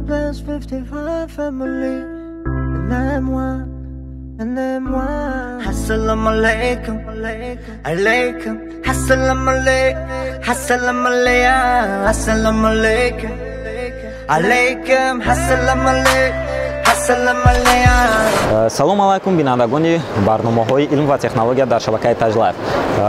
Plus 55 family, and I'm one, and I'm one. Assalamu alaikum, alaikum. Assalamu alaikum, assalamu alaikum, assalamu alaikum, alaikum. Assalamu alaikum, assalamu alaikum. Салом алайкум, бинандагони барномаҳои илм ва технология дар шабакаи Таҷлайф.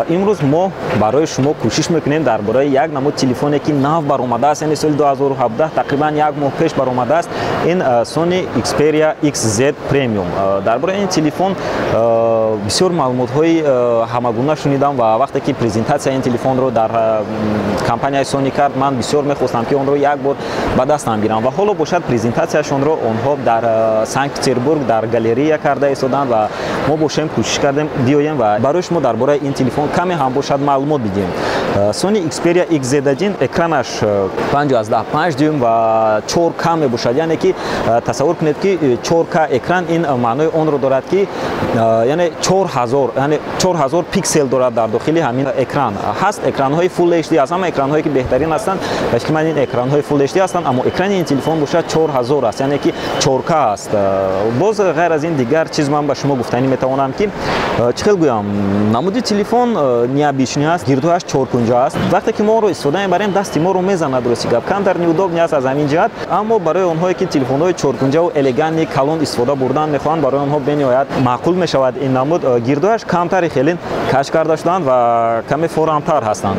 Имрӯз мо барои шумо кӯшиш мекунем дар бораи як намуд телефоне, ки нав баромадааст, яъне соли 2017, тақрибан як моҳ пеш баромадааст, ин Sony Xperia XZ Premium. Дар бораи ин телефон бисёр маълумотҳои ҳамагуна шунидам ва вақте ки презентатсияи ин телефонро дар компанияи Sony кард, ман бисёр мехостам, ки онро як бор ба дастам гирам. Ва ҳоло бошад, презентатсияшонро онҳо дар Санкт Петербург дар галерея карда истоданд ва мо бошем, кӯшиш кардем биёем ва барои шумо дар бораи ин телефон каме ҳам бошад, маълумот бидиҳем. Sony Xperia XZ1 экранаш 5,5 дюйм ва 4K мебошад, яъне ки тасаввур кунед, ки 4K экран ин маънои онро дорад, ки яъне 4000, яъне 4000 пиксел дорад дар дохили ҳамин экран. Ҳаст экранҳои Full HD, аз ҳама экранҳое, ки беҳтарин ҳастанд, ба фикри ман, ин экранҳои Full HD ҳастанд, аммо экрани ин телефон бошад, 4000 аст, яъне ки 4K аст. Боз ғайр аз ин дигар чиз ман ба шумо гуфтанӣ метавонам, ки чӣ хел гӯям, намуди телефон необычный аст, гирдуаш чоркунҷа аст. Вақте ки мо онро истифода мебарем, дасти моро мезанад. Рости гап, камтар неудобный аст аз ҳамин ҷиҳат, аммо барои онҳое, ки телефонҳои чоркунҷаву элегантный, калон истифода бурдан мехоҳанд, барои онҳо бениҳоят маъқул мешавад ин намуд. Гирдуаш камтари хелин каш карда шуданд ва каме форамтар ҳастанд.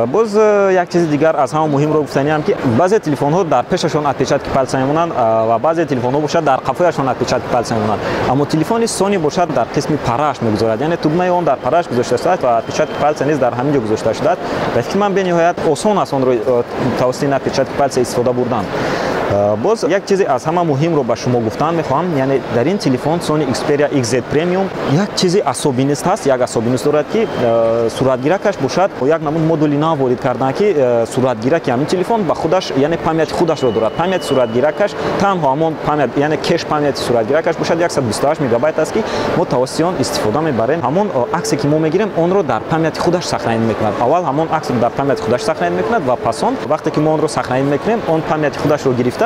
Боз як чизи дигар аз ҳама муҳимро гуфтаниам, ки баъзе телефонҳо дар пешашон отпечатки пальца мемонанд ва баъзе телефонҳо бошад, дар қафояшон отпечатки пальца мемонанд, аммо телефони Sony бошад, дар қисми парааш мегузорад, яъне тугмаи он дар парааш гузошта шудааст ва отпечатки пальца низ дар ҳамин ҷо гузошта шудааст. Ба фикри ман, бениҳоят осон аст онро тавассути ин отпечатки пальца истифода бурдан. Боз як чизе аз ҳама муҳимро ба шумо гуфтан мехоҳам, яъне дар ин телефон Sony Xperia XZ Premium як чизи особенность ҳаст, як особенность дорад, ки суратгиракаш бошад, як намуд модули нав ворид карданд, ки суратгираки ҳамин телефон ба худаш, яъне памяти худашро дорад. Памяти суратгиракаш танҳо ҳамон память, яъне кеш памяти суратгиракаш бошад, 128 мегабайт аст, ки мо тавассути он истифода мебарем. Ҳамон аксе, ки мо мегирем, онро дар памяти худаш сохранить мекунад. Аввал ҳамон аксро дар памяти худаш сохранить мекунад ва пас он вақте ки мо онро сохранить мекунем, он памяти худашро гирифта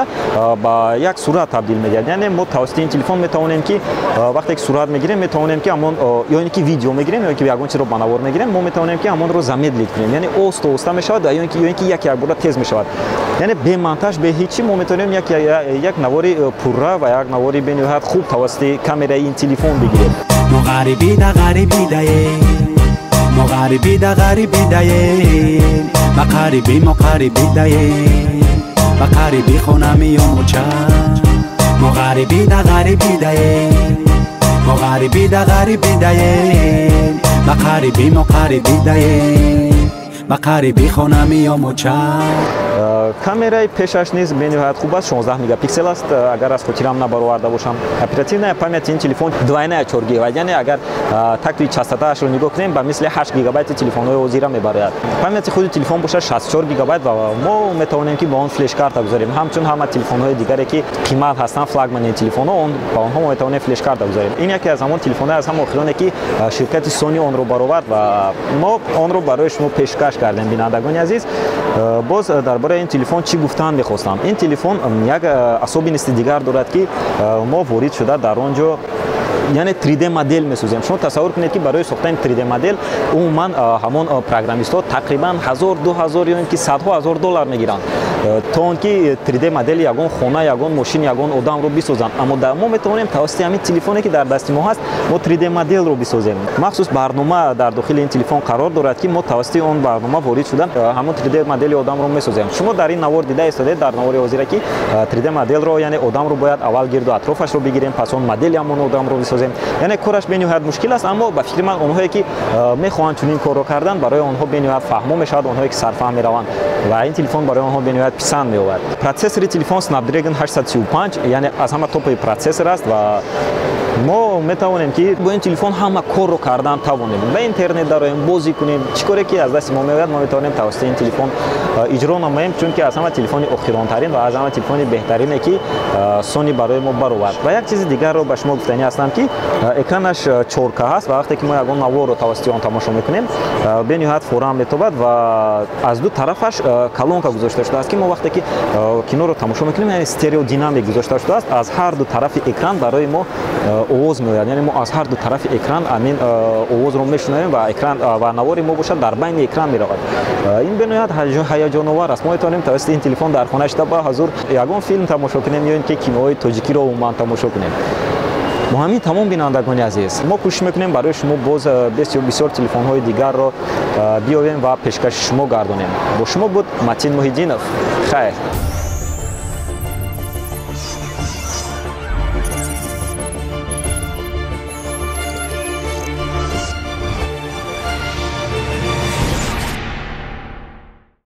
ба як сурат табдил медиҳад. Яъне мо тавассути ин телефон метавонем, ки вақте ки сурат мегирем, метавонем, ки ҳамон, ё ин ки видео мегирем, ё ин ки ягон чизро ба навор мегирем, мо метавонем, ки ҳамонро замедлить кунем, яъне оҳиста оҳиста мешавад ё ин ки як якбора тез мешавад, яъне бе монтаж, бе ҳеҷ чӣ мо метавонем як навори пурра ва як навори бениҳоят хуб тавассути камераи ин телефон бигирем. Мо ғарибида ғарибидаем, мо ғарибида ғарибидаем, ба қариби мо қарибидаем, ба қариби хона меёмоча. Мо ғарибида ғарибидаем, мо ғарибида ғарибидаем, ба қариби мо қарибидаем, ба қариби хона меёмоча. Камераи пешаш низ бениҳоят хуб аст, 16 мегапиксел аст, агар аз хотирам набароварда бошам. Оперативная памяти ин телефон двойная 4 гигабайт, яъне агар тактовый частотаашро нигоҳ кунем, ба мисли 8 гигабайти телефонҳои ҳозира мебарояд. Памяти худи телефон бошад, 64 гигабайт ва мо метавонем, ки ба он флешкарта гузорем. Ҳамчун ҳама телефонҳои дигаре, ки қимат ҳастанд, флагмани телефонҳо, он ба онҳо мо метавонем флешкарта гузорем. Ин яке аз ҳамон телефонҳои аз ҳама охироне, ки ширкати Sony онро баровард ва мо онро барои шумо пешкаш кардем, бинандагони азиз. Боз дар бораи ин телефон чӣ гуфтан мехостам? Ин телефон як особенности дигар дорад, ки мо ворид шуда дар он ҷо, яъне 3D модел месозем. Шумо тасаввур кунед, ки барои сохтани 3D модел умуман ҳамон программистҳо тақрибан 1000, 2000 ё ин ки садҳо ҳазор доллар мегиранд, то он ки 3D модели ягон хона, ягон мошин, ягон одамро бисозанд. Аммо мо метавонем тавассути ҳамин телефоне, ки дар дасти мо ҳаст, мо 3D моделро бисозем. Махсус барнома дар дохили ин телефон қарор дорад, ки мо тавассути он барнома ворид шуда ҳамон 3D модели одамро месозем. Шумо дар ин навор дида истодед, дар навори ҳозира, ки 3D моделро, яъне одамро бояд аввал гирду атрофашро бигирем, пас он модели ҳамон одамро бисозем. Яъне кораш бениҳоят мушкил аст, аммо ба фикри ман, онҳое, ки мехоҳанд чунин корро кардан, барои онҳо бениҳоят фаҳмо мешавад. Онҳое, ки сарфаҳм мераванд ва ин телефон барои онҳо бениҳоят писанд меовард. Процессори телефон Snapdragon 835, яъне аз ҳама топовый процессор аст ва Мо метавонем, ки бо ин телефон ҳама корро кардан тавонем, ба интернет дароем, бозӣ кунем, чӣ коре ки аз дасти мо меояд, мо метавонем тавассути ин телефон иҷро намоем, чунки аз ҳама телефони охиронтарин ва аз ҳама телефони беҳтарине, ки Сони барои мо баровард. Ва як чизи дигарро ба шумо гуфтанӣ ҳастам, ки экранаш 4К ҳаст ва вақте ки мо ягон наворро тавассути он тамошо мекунем, бениҳоят форам метобад ва аз ду тарафаш колонка гузошта шудааст, ки мо вақте ки киноро тамошо мекунем, яъне стереодинамик гузошта шудааст, аз ҳар ду тарафи экран барои мо овоз меояд, яъне мо аз ҳар ду тарафи экран амин овозро мешунавем ва экран ва навори мо бошад, дар байни экран меравад. Ин бениҳоят ҳаяҷоновар аст. Мо метавонем тавассути ин телефон дар хона шида ба ҳузур ягон филм тамошо кунем ё ин ки киноҳои тоҷикиро умуман тамошо кунем. Бо ҳамин тамом, бинандагони азиз, мо кӯшиш мекунем барои шумо боз бисёр телефонҳои дигарро биёвем ва пешкаши шумо гардонем. Бо шумо буд Матин Муҳиддинов. Хайр.